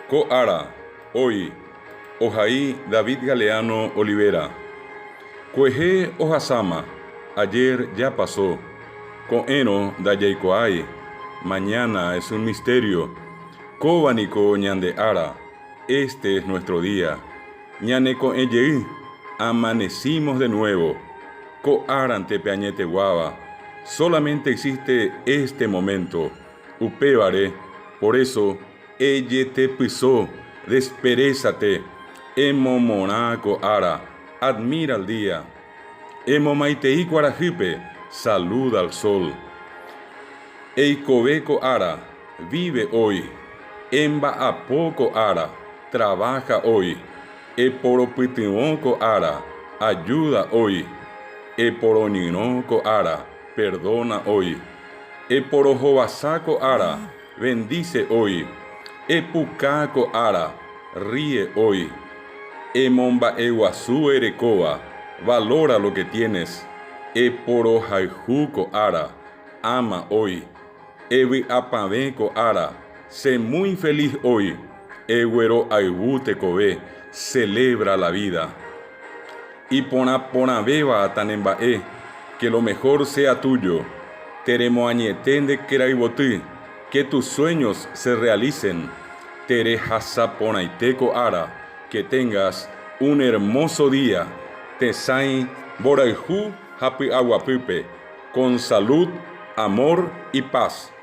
Ko ára, hoy, ohai David Galeano Olivera. Kuehe ohasáma, ayer ya pasó. Ko'ẽrõ ndajaikuaái, mañana es un misterio. Kóva niko ñande ára, este es nuestro día. Ñaneko'ẽ jey, amanecimos de nuevo. Ko árante pe añeteguáva, solamente existe este momento. Upévare, por eso, ejetepyso, desperezate, emomorã ko ára, admira al día. Emomaitei kuarahýpe, saluda al sol. Eikove ko ára, vive hoy. Emba'apo ko ára, trabaja hoy. Eporopytyvõ ko ára, ayuda hoy. Eporoñyrõ ko ára, perdona hoy. Eporohovasa ko ára, bendice hoy. Epuka ko ára, ríe hoy. Emomba'eguasu erekóva, valora lo que tienes. Eporohayhu ko ára, ama hoy. Evy'apavẽ ko ára, sé muy feliz hoy. Egueroayvu tekove, celebra la vida. Iporã porãvéva tanemba'e, que lo mejor sea tuyo. Teremoañete nde kerayvoty, que tus sueños se realicen. Terehasa porãite ko ára, que tengas un hermoso día. Tesãi mborayhu ha py'aguapýpe, con salud, amor y paz.